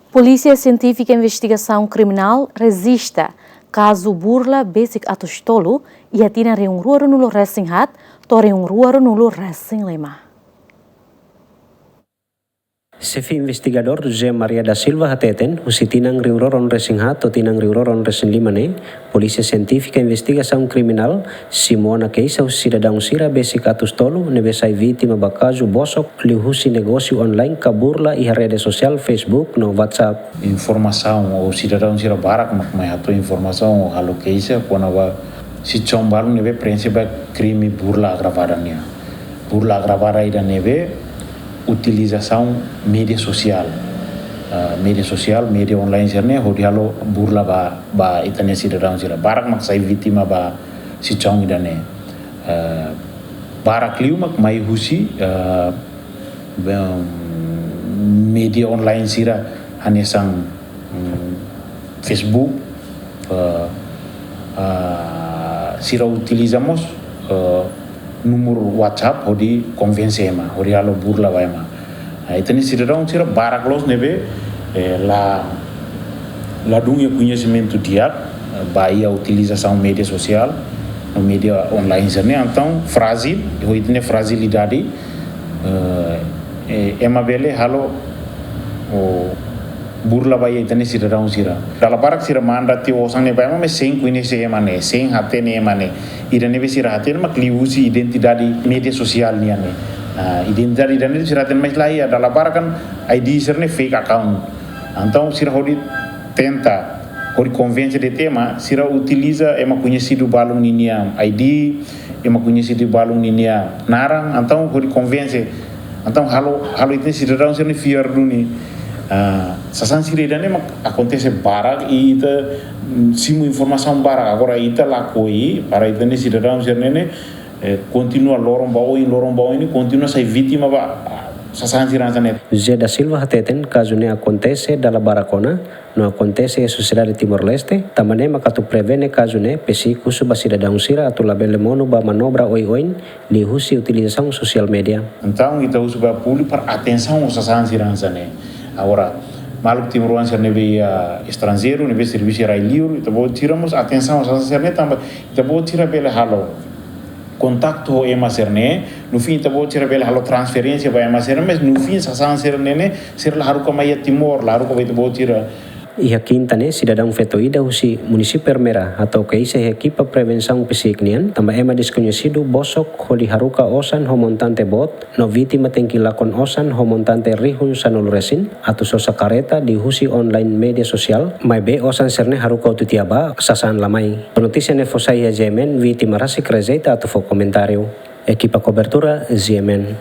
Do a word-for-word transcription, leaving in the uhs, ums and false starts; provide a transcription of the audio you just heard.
Polísia Sientífika Investigasaun Kriminál rejista kazu burla besik atus tolu iha tinan rihun rua ruanulu resin haat to'o rihun rua ruanulu resin lima. Xefe investigadór José Maria da Silva hateten, husi tinan rihun rua ruanulu resin haat to'o tinan rihun rua ruanulu resin lima ne'e, Polísia Sientífika Investigasaun Kriminál simu ona keixa husi sidadaun sira besik atus tolu ne'ebé sai vítima ba kazu bosok liuhusi negósiu online ka burla iha rede sosiál Facebook no WhatsApp. Informasaun ou sidadaun sira barak mak mai hato'o informasaun ou halo keixa kona-ba situasaun balu ne'ebé preenxe ba krime burla agravada nian. Burla agravada ida ne'ebé utilizasaun média sosiál. Ah, média sosiál, média online sira-ne'e hodi halo burla ba, ba ita-nia sidadaun sira. Barak mak sai vítima ba situasaun ida-ne'e. Ah, barak liu mak mai husi, ah, bem, média online sira hanesan, mm, Facebook, ah, ah, sira utiliza mós, ah, númeru WhatsApp hodi konvense ema, hodi halo burla ba ema. Ah, ita-nia sidadaun sira barak loos ne'ebé, eh, la, ladún iha koñesimentu di'ak, eh, ba iha utilizasaun média sosiál, no média online sira-ne'e, entaun frájil, ho ita-nia frajilidade, eh, eh, ema bele halo, o, burla ba iha ita-nia sidadaun sira. Dala barak sira manda tiha osan ne'e ba ema, mais sein koñese ema ne'e, sein hatene ema ne'e. Ida ne'ebé sira hatene mak liuhusi identidade média sosiál nian ne'e. Ah, identidade ida ne'e sira hatene, mais la iha, dala barak kan I D sira-ne'e fake account. Entaun sira hodi tenta, hodi konvense de'it ema, sira utiliza ema koñesidu balun ninia I D, ema koñesidu balun ninia naran, entaun hodi konvense. Entaun halo, halo ita-nia sidadaun sira-ne'e fiar duni. Ah, sasán sira ida-ne'e mak akontese barak i ita, mm, simu informasaun barak. Agora ita lakohi para ita-nia sidadaun sira-ne'e ne'e, eh, kontinua loron ba oin, loron ba oin, kontinua sai vítima ba, ah, sasán sira hanesan ne'e. José da Silva hateten kazu ne'e akontese dala barak ona, no akontese iha sosiedade Timor-Leste, tanba ne'e maka atu prevene kazu ne'e, PCIC husu ba sidadaun sira atu labele monu ba manobra oioin, liuhusi utilizasaun sosiál média. Entaun, ita husu ba públiku para atensaun ho sasán sira hanesan ne'e. Agora, maluk timoroan sira ne'ebé iha estranjeiru, ne'ebé servisu iha rai-liur, ita-boot sira mós atensaun ho sasán sira-ne'e, tanba ita-boot sira bele halo kontaktu ho ema sira-ne'e, no fim ita-boot sira bele halo transferénsia ba ema sira, mais no fim sasán sira-ne'e ne'e, sira la haruka mai iha Timor, la haruka ba ita-boot sira. Iha kinta ne'e, sidadaun feto ida husi Munisípiu Ermera hato'o keixa iha ekipa prevensaun PCIC nian, tanba ema deskoñesidu bosok hodi haruka osan ho montante boot, no vítima tenke lakon osan ho montante rihun sanulu resin, atu sosa karreta liuhusi online média sosiál, maibé osan sira-ne'e haruka hotu tiha bá, sasán la mai. Notísia ne'e fó sai iha GMN, vítima rasik rejeita atu fó komentáriu. Ekipa kobertura, GMN.